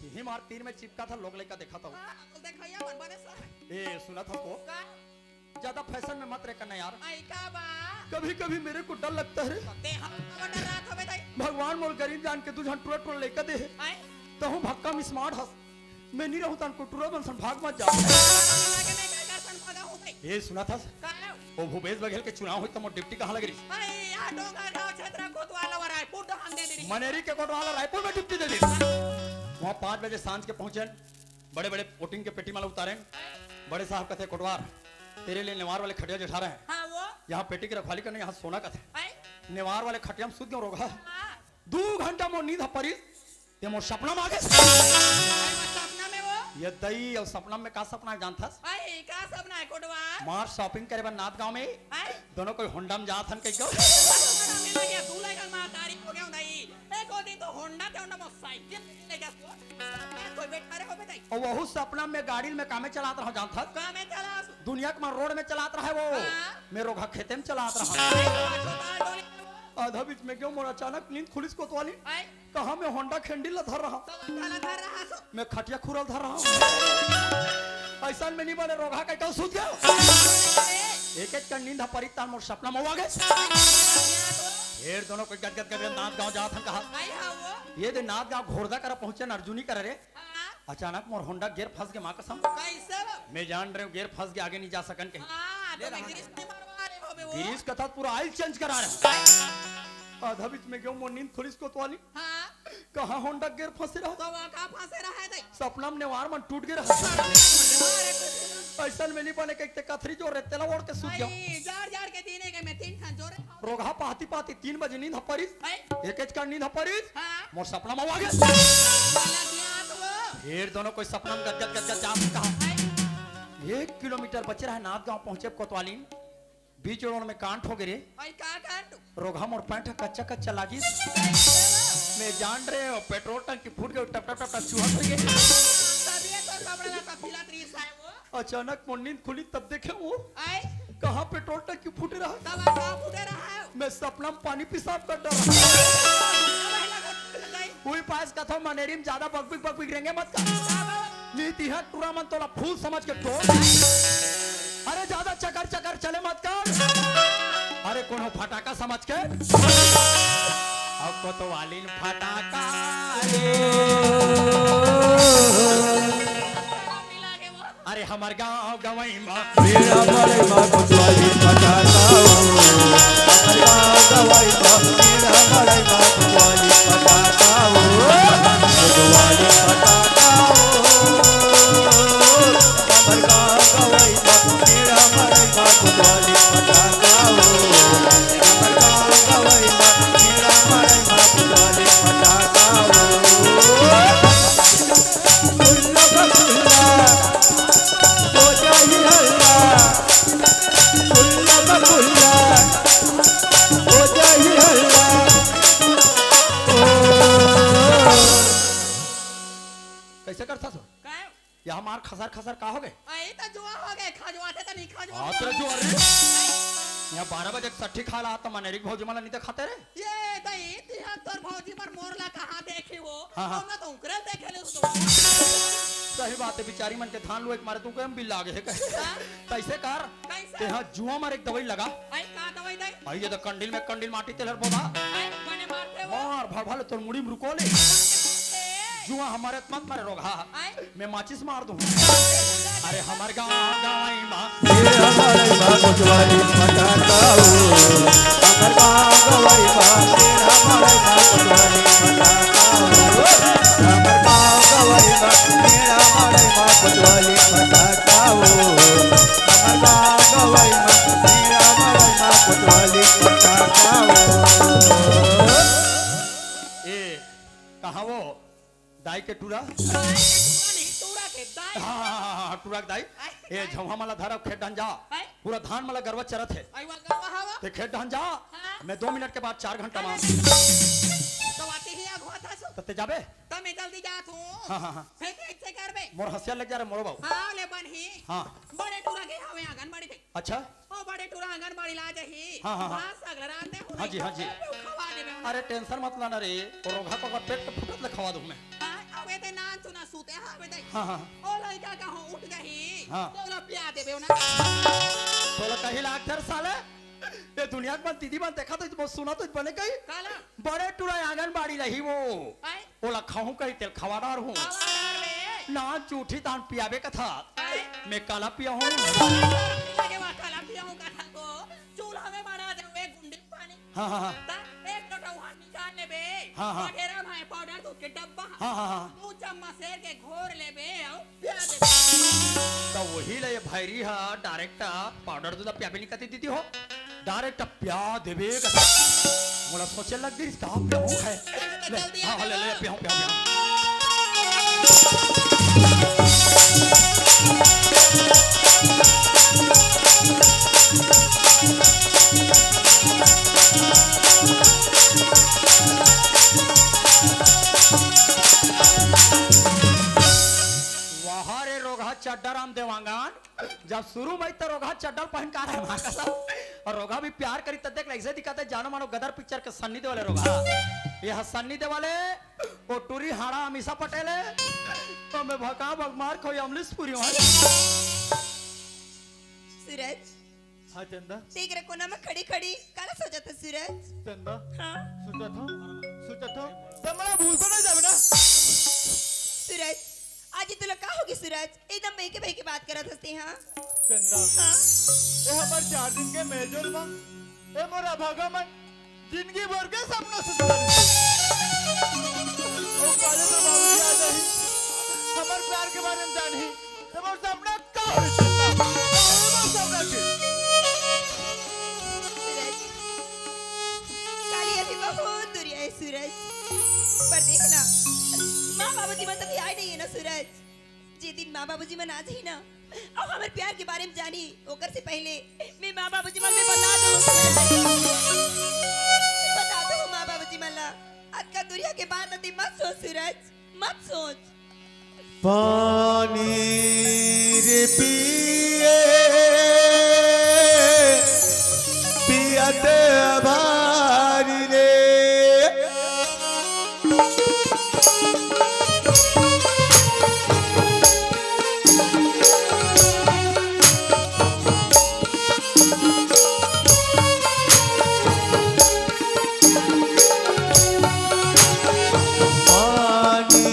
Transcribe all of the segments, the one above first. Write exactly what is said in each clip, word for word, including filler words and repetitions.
तीही मार तीर में चिपका था, लोग लइका देखा था। हाँ, देखइया मन बने सर। ए, सुना था तो? का? ज्यादा फैशन में मत रह करना यार। आई का बा? कभी-कभी मेरे को डर लगता है रे। ते हम का डर रहा था बे दाई? भगवान मोर गरीब जान के दू झन टुरा टुरा लइका दे हे। आई? तहूँ भक्कम स्मार्ट हस। मैं नहीं रहूँ तन को टुरा बन सन भाग मत जा। लगे नहीं का कर सन भागा हो गई। ए, सुना था? का? ओ भूपेश बघेल के चुनाव होई त मोर डिप्टी कहाँ लग रही? अरे यार, डोंगरगांव क्षेत्र कोतवाल ला रायपुर डहान दे दे रही। मनेरी के कोतवाल ला रायपुर में डिप्टी दे दे। वहाँ पाँच बजे सांझ के पहुँचेन, बड़े-बड़े वोटिंग के पेटी माला उतारेन। बड़े साहब कथे, "कोटवार, तेरे लिए नेवार वाले खटिया जठा रहे हैं। हाँ, वो? यहाँ पेटी की रखवाली करने, यहाँ सोना कथे।" आए? नेवार वाले खटिया में सूत गयो रोगहा। हाँ। दू घंटा मोर नींद ह परिस, ते मोर सपना में आ गे। अरे, वो सपना में वो? ये दई, अउ सपना में का सपना हे जानथस? अरे, का सपना हे, कोटवार? मार shopping करे बर नांदगांव में। आए? दोनों कोई होंडा में जात हन कहिके। अरे, लगे, तू लगे, मार तारीफ हो गया हूँ, नहीं। एक वो दिन तो होंडा ते होंडा मोर साइकिल लेके आ, कोई बैठा रहे हो बे दाई। अउ वहू सपना में गाड़ी में कामे चलात रहा जानथस? कामे चलास? दुनिया के मार रोड में चलात रहा वो। हाँ। मैं रोगहा खेते में चलात रहा। अरे, तो आज होता है, डोली। आधा बीच में गयो मोर अचानक नींद खुलिस कोतवाली। आए? कहाँ मैं होंडा खेंडी ला धर रहा। तो होंडा ला धर रहा सो। मैं खटिया खुरल धर रहा हूँ। अइसन में नहीं बने रोगहा कहिके सूत गयो। अरे। एक एक कर नींद ह परिस तान मोर सपना में आ गे। क्या तो? फेर दोनों कोई गदगद गदगद नांदगांव जात हन कहा। आई हाँ वो। ये दे नांदगांव घोरदा करा पहुंचे न अर्जुनी करा रे। हाँ। अचानक मोर होंडा गेयर फंस गे माँ कसम। कैसे? मैं जान रहे हूँ गेयर फंस गे आगे नहीं जा सकन कहीं। हाँ, तो मैं ग्रीस नहीं मरवा रहे हो बे वो। ग्रीस कथा पूरा oil change करा रहे। आधा बीच में गयो मोर नींद खुलिस कोतवाली। हाँ। कहाँ होंडा गेयर फंसे रहा? तो वहाँ कहाँ फंसे रहा है दे? सपना में नेवार मन टूट गे रहा। अरे, अरे, अरे। अइसन में नहीं बने कहिके कथरी जो रे तेला ओढ़ के सूत गयो। आई, जार जार के दीने के मैं तीन ठन जोरे। रोगहा पाती पाती तीन बजे नींद ह परिस। हैं? एक एक कर नींद ह परिस। हाँ। मोर सपना में आ गे। वाला दिया तो वो। फेर दोनों कोई सपना में गदगद गदगद जात कहा। हैं? एक किलोमीटर बचे रहा नांदगांव पहुंचे कोतवालीन। बीच रोड में कांड हो गे रे। भाई का कांड? रोगहा मोर पैंट ह कच्चा कच्चा लागिस। कैसे? मैं जान रहे हो पेट्रोल टंकी फूट गे, टप टप टप टप चुहत रह गे। तभी तो कपड़ा ला सब पिला रीस आए वो। अचानक मोर नींद खुली तब देखे वो। आए? कहाँ पेट्रोल टंकी फूटे रहा? तब कहाँ फूटे रहा है? मैं सपना में पानी पेशाब कर डरा। वही पास कथो मनेरी में ज्यादा बकबिक बकबिक रेंगे मत कर। नहीं तिहा टुरा मन तोला फूल समझ के टोर। अरे ज्यादा चकर चकर चले मत कर। अरे कोनो फटाका समझ के। अब कोतवालीन फटाका रे। अरे हमर गाँव गंवई मा। मेरा मड़ई मा कोतवाली फटाका हो। हमर गाँव गंवई मा। मेरा मड़ई मा कोतवाली फटाका हो। कोतवाली फटाका हो। हमर गाँव गंवई मा। मेरा मड़ई मा कोतवाली फटाका हो। हमर गाँव गंवई मा। मेरा मड़ई मा कोतवाली फटाका हो। खुल्ला बा खुल्ला, हो जाही हल्ला। खुल्ला बा खुल्ला, हो जाही हल्ला। ओ। कैसे करथस हो? काय? यहाँ मार खसर खसर का हो गे? अई त जुआ हो गे, खजुआथे त नहीं खजुआ। हाँ, तेरा जुआ रे। यहाँ बारह बजे सट्ठी खा ला, त मनेरी के भौजी मन ला नहीं देखाते रे। ये दई, तिहा तोर भौजी मन मोर ला कहाँ देखी हो? हाँ, हाँ। हम ना तो उकरे देखे ले उसको। सही बात है, बिचारी मन के धान लुए के मारे तू के हम बिल्ला गे हे कहे। हाँ। कैसे कर? कैसे? ते हाँ जुआ मारे एक दवाई लगा। आई का दवाई दई? आई ये तो कंडिल में कंडिल माटी तेल हर बोदा। आई मने मारते हो। मार भर भले तोर मुड़ी में रुको ले। ए। जुआ हमारे मत मारे रोगहा। आई। मैं माचिस मार दूँ। अरे हमर गाँव गंवई मा। ये हमर गाँव कोतवाली फटाका हो। हमर गाँव गंवई मा। ये हमर गाँव कोतवाली फटाका हो। हमर गाँव गंवई मा। ये हमर गाँव कोतवाली फटाका हो। हमर गाँव गंवई मा। हाँ, वो दाई के टूरा। दाई के टूरा नहीं, टूरा के दाई। हाँ, हाँ, हाँ, हाँ, टूरा के दाई। आय, ए, दाई। झौहा मला धरा, खेत डहन जा। आय। पूरा धान मला गरवा चरत हे। आय, वा गरवा हवा। ते खेत डहन जा। हाँ। मैं दो मिनट के बाद चार घंटा मा। तो आते ही आगू आता सो। तते जाबे? तो मैं जल्दी जात हूँ। हाँ, हाँ, हाँ। फिर कैसे करबे? मोर हंसिया लग जा रे मोरो बाबू। हाँ, ले बनही। हाँ। बड़े टूरा के हवे आंगनबाड़ी दे। अच्छा। ओ बड़े टूरा आंगनबाड़ी ला जाही। हाँ, हाँ, हाँ। भात साग ला रांधे हो हाँ जी, हाँ जी। खवा देबे ओला। अरे tension मत लाना रे, वो रोगहा को अगर पेट के फुटत ले खवा दूँ मैं। हाँ, अबे ते नान सुना सूते हाँ, अबे ते। हाँ, हाँ। ओ लइका का हो उठ गही। हाँ। तो ओला पिया देबे ओला। तो ओला कही लाग धर साले, ये दुनिया के मन दीदी मन देखा तो, तो सुना तो बने कही। काला? बड़े टूरा आंगनबाड़ी रही वो। आय? ओला खाहूं कही तेल खवा डार हूं। खवा डार बे। ना चूठी तान पियाबे कथा। आय? मैं काला पिया हूं। लगे वा काला पिया हूं कथा को। चूल्हा में बना दे वे गुंडी पानी। हाँ, हाँ, हाँ। ता एक लोटा वहां निकाल ले बे। हाँ, हाँ। बघेरा भाई पाउडर दूध के डब्बा। हाँ, हाँ, हाँ। दू चम्मच सेर के घोर ले बे। आऊ तो वही ले ये भैरी हा direct पाउडर दूध पियाबे नहीं कती दीदी हो, direct पिया देबे कती। मोला सोचे लग गई, इसका पियाऊँ है। ले, जल्दी आ, हाँ, ले, ले, जाओ। पियाऊँ, पियाऊँ, पियाऊँ। वाह रे रोगहा चड्डा राम देवांगन। जब शुरू में तो रोगहा चड्डल पहन का रहे माँ कसम। और रोगहा भी प्यार करी त देख ले, ऐसे दिखाते जानो मानो गदर पिक्चर के सन्नी देवल हे रोगहा। ये हा सन्नी देवल हे, वो टूरी हाड़ा अमीषा पटेल हे। तो मैं भका भक मार खोई अमलीश पुरी हूँ। सूरज। हाँ चंदा। देख रे कोना में खड़ी खड़ी काला सोचत हे सूरज। चंदा। हाँ। सोचत हूँ, सोचत हूँ। तमला भूल तो नहीं जावे ना। सूरज, आज ये तुला का होगे सूरज? एकदम बहके बहके बात करत हस ते, हाँ? चंदा, हाँ? ए हमर चार दिन के मेलजोल मा, ए मोर अभागा मन, जिंदगी भर के सपना सुंदर। ओ काले तो बाबूजी आ जाही, हमर प्यार के बारे में जानही, तो मोर सपना का होई चंदा? का होई मोर सपना के? सूरज, काली अभी बहुत दूरिया है सूरज, पर देख ना, माँ बाबूजी मन तो भी आए नहीं है ना सूरज। जे दिन माँ बाबूजी मन आ जाही ना, अउ हमर प्यार के बारे में जानी, ओकर से पहले मैं माँ बाबूजी मन में बता दूँ। बता दूँ माँ बाबूजी मन ला। अतका दुरिया के बात अति मत सोच सूरज, मत सोच। पानी रे पिए पियत भारी रे। पानी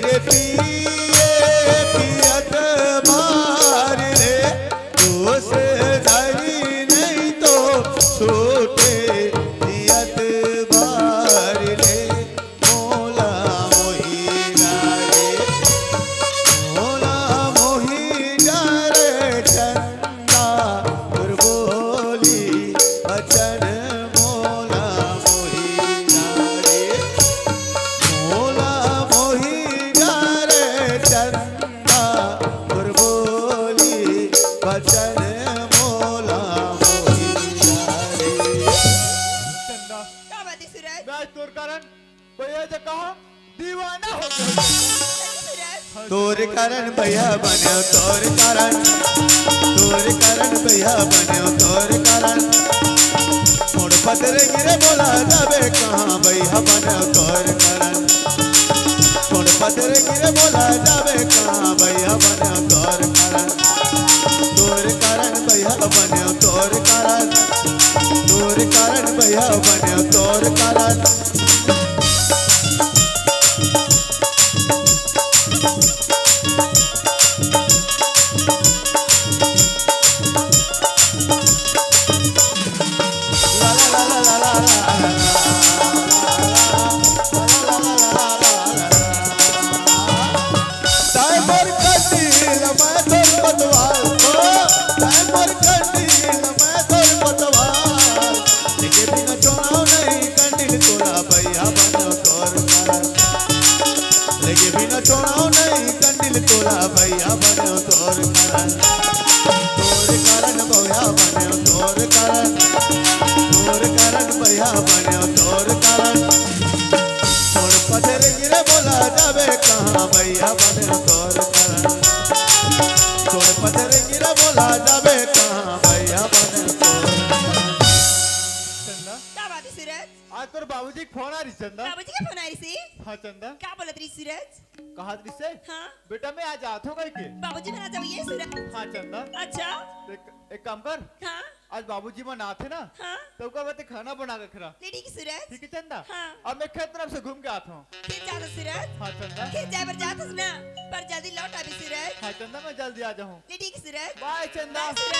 रे पिए पियत बार रे, दोष धरी नहीं तो छूटे जियत बार रे। मोला मोहिना रे, मोला मोहिना रे चंदा, तोर बोली बचन मोला मोहिना रे, मोला मोहिना रे चंदा, तोर बोली बचन मोला मोहिना रे। चंदा, का बात है सूरज? मैं आज तोर कारण भैया जी कहा दीवाना हो गया। तोर कारण भैया बन्यो तोर कारण, तोर कारण भैया बन्यो तोर कारण। मोड़ पतरे गिरे बोला जाबे कहाँ भैया बन्यो तोर कारण। मोड़ पतरे गिरे बोला जाबे कहाँ भैया बन्यो तोर कारण। तोर कारण भैया बन्यो तोर कारण। तोर कारण भैया बन्यो तोर कारण। ताय मोर कंडील मैं तोर पतवार, ओ, ताय मोर कंडील मैं तोर पतवार। लेके बिना चुनाव नहीं कंडील तोला छोड़ो नहीं कंडिल तोला भैया बने तोर कारण, तोर कारण भैया बने तोर कारण, तोर कारण भैया बने तोर कारण। छोड़ पथर गिरे बोला जाबे कहाँ भैया बने तोर कारण, छोड़ पथर गिरे बोला जाबे कहाँ भैया बने तोर कारण। चंदा, क्या बात है सूरज? आज तोर बाबूजी के फोन आ रही चंदा। बाबूजी के फोन आ रही सी? हाँ चंदा। क्या बोलत रही सूरज? कहा रही से? हाँ। बेटा मैं आज आत हो कह के। बाबूजी मन आ जाओ ये सूरज। हाँ चंदा। अच्छा। एक, एक काम कर। हाँ। आज बाबूजी मन आथे ना। हाँ। तो ओकर बर खाना बना के खरा। ले ठीक है सूरज। ठीक है चंदा। हाँ। अब मैं खेत तरफ से घूम के आत हूँ। खेत जात हस सूरज? हाँ चंदा। खेत जाए बर जात हस ना, पर जल्दी लौट आबे सूरज। हाँ चंदा, मैं जल्दी आ जाऊँ। ले ठीक है सूरज। बाय चंदा। बाय सूरज।